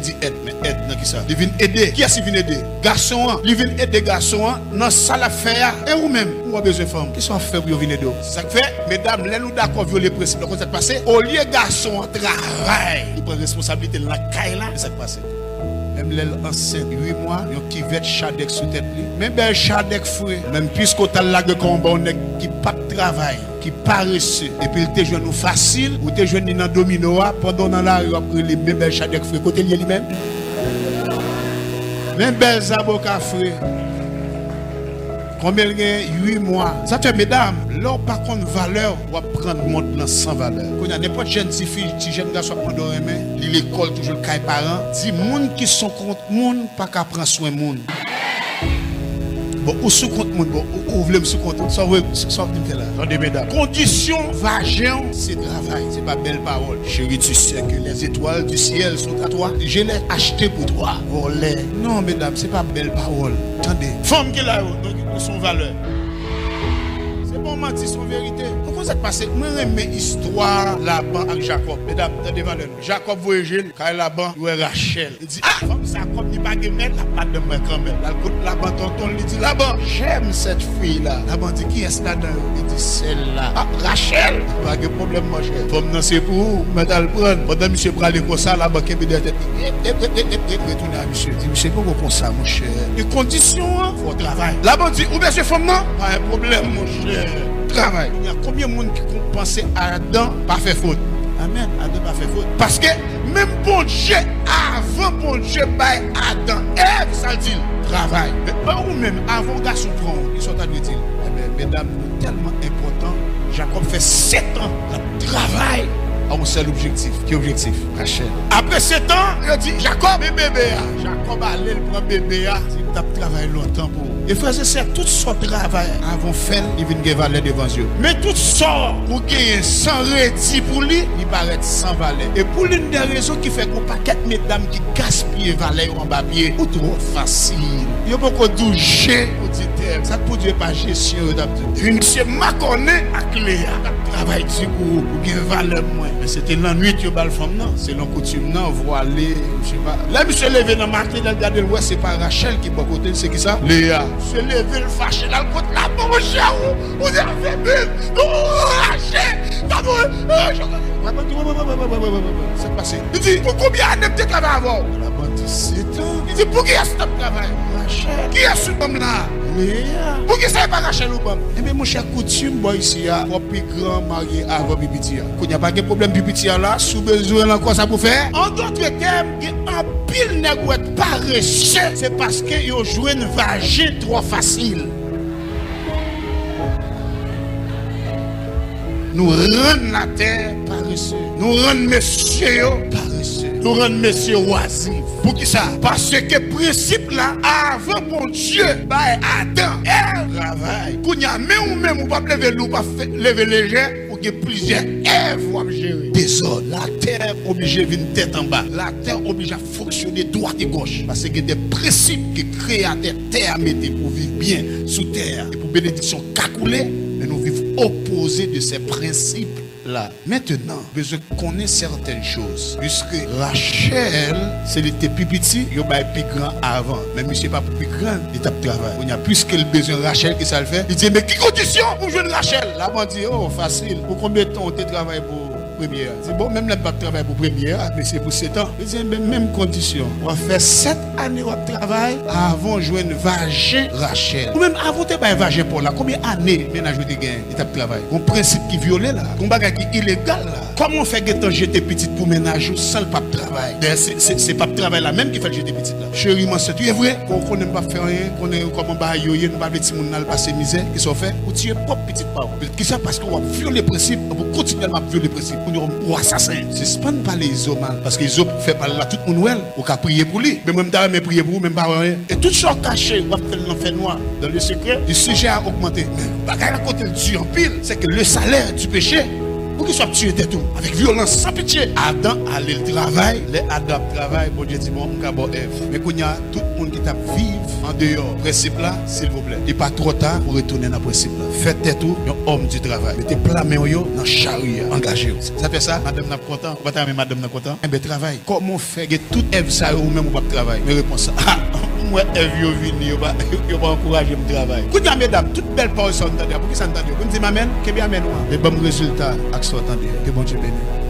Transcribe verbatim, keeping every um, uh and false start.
Di èd, men èd nan kisa? Li vin ede. Kiyès li vin ede? Gason an. Li vin ede gason an nan sa l ap fè a. E ou menm, ou pa bezwen fanm. Kisa w ap fè pou yo vin ede w? Se sa k fè, medam, lè nou dakò vyole prensip la, konn sa k pase? Olye gason an travay, li pran responsablite l nan kay la, se sa k pase. Menm lè l ansent uit mwa, yon kivèt chadèk sou tèt li. Men bèl chadèk fre. Menm piske w t al lage kò w anba yon nèg ki p ap travay, ki parese, epi l te jwenn ou fasil, ou te jwenn li nan domino a, pandan w nan lari w ap rele men bèl chadèk fre. Kote l ye li menm? Men bèl zaboka fre. Konbyen l gen? Uit mwa. Sa fè, medam, lè w pa konn valè w, w ap pran mond lan san valè. Kounye a, nenpòt jèn tifi, ti jèn gason ap mande w renmen, li lekòl toujou, l kay paran, di moun ki sou kont moun pa ka pran swen moun. Bon, ou sou kont moun, bon, ou, ou vle m sou kont ou? Sa w vle, sa w vle m fè la? Tande, medam. Kondisyon vajen w, se travay, se pa bèl pawòl. Chérie, tu sais que les étoiles du ciel sont à toi. Je les ai achetées pour toi. Vòlè. Non, medam, se pa bèl pawòl. Tande. Fanm ki la yo, donk, nou se yon valè. Se pa yon manti, se yon verite. Ou konn sa k pase? Mwen renmen istwa Laban ak Jakòb. Medam, tande valè nou. Jakòb voye je l kay Laban, li wè Rachèl. Li di, "Ah, fanm sa kòm li pa gen mèt, l ap madanm mwen kanmenm." L al kot Laban, tonton l, li di, "Laban, j'aime cette fille-là." Laban di, "Kiyès ladan yo?" Li di, "Sèl la." "Ah, Rachèl?" "Pa gen pwoblèm, monchè. Fanm nan se pou ou, ou mèt al pran l." Pandan misye prale konsa, Laban kenbe dèyè tèt li. Ep, ep, ep, ep, ep, ep, retounen a misye. Di, "Misye poko konsa, monchè. E kondisyon an, fò w travay." Laban di, "Ou bezwen fanm nan? Pa gen pwoblèm, monchè. Travay." Kounye a, konbyen moun ki kon panse Adan pa fè fot? Amèn. Adan pa fè fot. Paske menm Bondye, avan Bondye bay Adan Èv, sa l di l? Travay. Men ou menm, avan yon gason pran w, kisa w ta dwe di l? Enben, medam, nou tèlman enpòtan, Jakòb fè sèt an l ap travay a yon sèl objektif. Ki objektif? Rachèl. Apre sèt an, yo di, "Jakòb, men bebe a." Jakòb ale, l pran bebe a, di, "M t ap travay lontan pou ou." E frè e sè, tout sa w travay avan w fè l, li vin gen valè devan zye w. Men tout sa w genyen san redi pou li, li parèt san valè. E pou l'une des raisons ki fè gen yon pakèt medam ki gaspiye valè yo anba pye, ou twò fasil. Yo poko di w je pou di tèm. Sa k pou di e pa jesyon yo t ap di w. Epi misye makònen ak Leya. Travay di pou ou, ou gen valè pou mwen. Men se te lannwit yo ba l fanm nan. Selon koutim nan, vwale, misye pa. Lè misye leve nan maten, lè l gade, l wè se pa Rachèl ki bò kote l, se kisa? Leya. Misye leve, l fache, l al kot Laban, monchè, ou, ou te afebli m, ou rache, Laban, rache. Laban di, wè, wè, wè, sa k pase? Li di, "Pou konbyen ane m te travay avè w?" Laban di, "Sèt an." Li di, "Pou kiyès w t ap travay?" "Rachèl." "Kiyès ou ban m la?" "Leya." "Poukisa e pa Rachèl ou ban m?" "Enben, monchè, koutim bò isi a, fò pi gran marye avan pi piti a." Kounye a pa gen pwoblèm pi piti a la, si w bezwen l ankò, sa pou fè. An dòt tèm, gen anpil nèg ou wè k parese, se paske yo jwenn vajen twò fasil. Nou rann latè parese. Nou rann mesye yo parese. Nou rann mesye yo wazif. Poukisa? Paske prensip la, avan Bondye bay Adan, Èv, travay. Kounye a, men ou menm, ou p ap leve lou, ou p ap fè, leve lejè, ou gen plizyè Èv w ap jere. Dezòd. Latè oblije vin tèt anba. Latè oblije ap fonksyone dwat e gòch. Paske gen de prensip ke Kreyatè tè a mete pou viv byen sou tè a e pou benediksyon ka koule, men nou viv opoze de se prensip la. Mentenan, bezwen konnen sèten choz. Piske Rachèl, se li te pi piti, yo bay pi gran avan. Men misye pa pou pi gran, li t ap travay. Kounye a, piske l bezwen Rachèl, kisa l fè? Li di, "Men ki kondisyon pou m jwenn Rachèl?" Laban di, "O, fasil. Pou konbyen tan w te travay pou premye a?" Di, "Bon, menm lè m pa t travay pou premye a, men se pou sèt an." Li di, "Enben, menm kondisyon. W ap fè sèt ane w ap travay avan w jwenn vajen Rachèl." Ou menm, avan w te bay vajen pa w la, konbyen ane mennaj ou te genyen? Li t ap travay. Gon prensip ki vyole la. Gon bagay ki ilegal la. Kòman w fè gentan jete pitit pou mennaj ou san l p ap travay? Dayè, se, se, se p ap travay la menm ki fè l jete pitit la. Cheri, m ansent wi, e vre? Bon, ou konnen m p ap fè anyen. Konnen kòman bagay yo ye, nou pa vle timoun nan al pase mizè. Kisa w fè? Ou tiye pwòp pitit pa w. Kisa? Paske w ap vyole prensip. Ou kontinyèlman ap vyole prensip. Kounye a, ou asasen. Sispann pale Izo mal. Paske Izo fè pa l la, tout moun wè l. Ou ka priye pou li. Men mwen, m ta renmen priye pou ou, men m pa wè anyen. E tout sa w kache, w ap fè l nan fènwa, dans le secret, le sujet a augmenté. Men bagay la, kote l di anpil, c'est que le salaire du péché, Poukisa w ap tiye tèt ou avèk vyolans, san pitye? Adan ale l travay. Lè Adan ap travay, Bondye di, "Bon, m ka ba w Èv." Men kounye a, tout moun ki t ap viv andeyò prensip la, silvouplè, li pa twò ta pou retounen nan prensip la. Fè tèt ou yon homme du travail. Mete pla men w yo nan chari a, angaje w. Sa fè sa, madanm nan ap kontan. Ou pa ta renmen madanm nan kontan? Enben, travay. Kòman w fè gen tout Èv sa yo, ou menm ou p ap travay? Men repons sa. Ha! M wè Èv yo vini, yo pa, yo pa ankouraje m travay. Kounye a, medam, tout bèl pawòl sa yo n tande a, poukisa n tande yo? Pou n di m amèn? Kenbe amèn ou an. Men ban m rezilta ak sa w tande a. Ke Bondye beni w.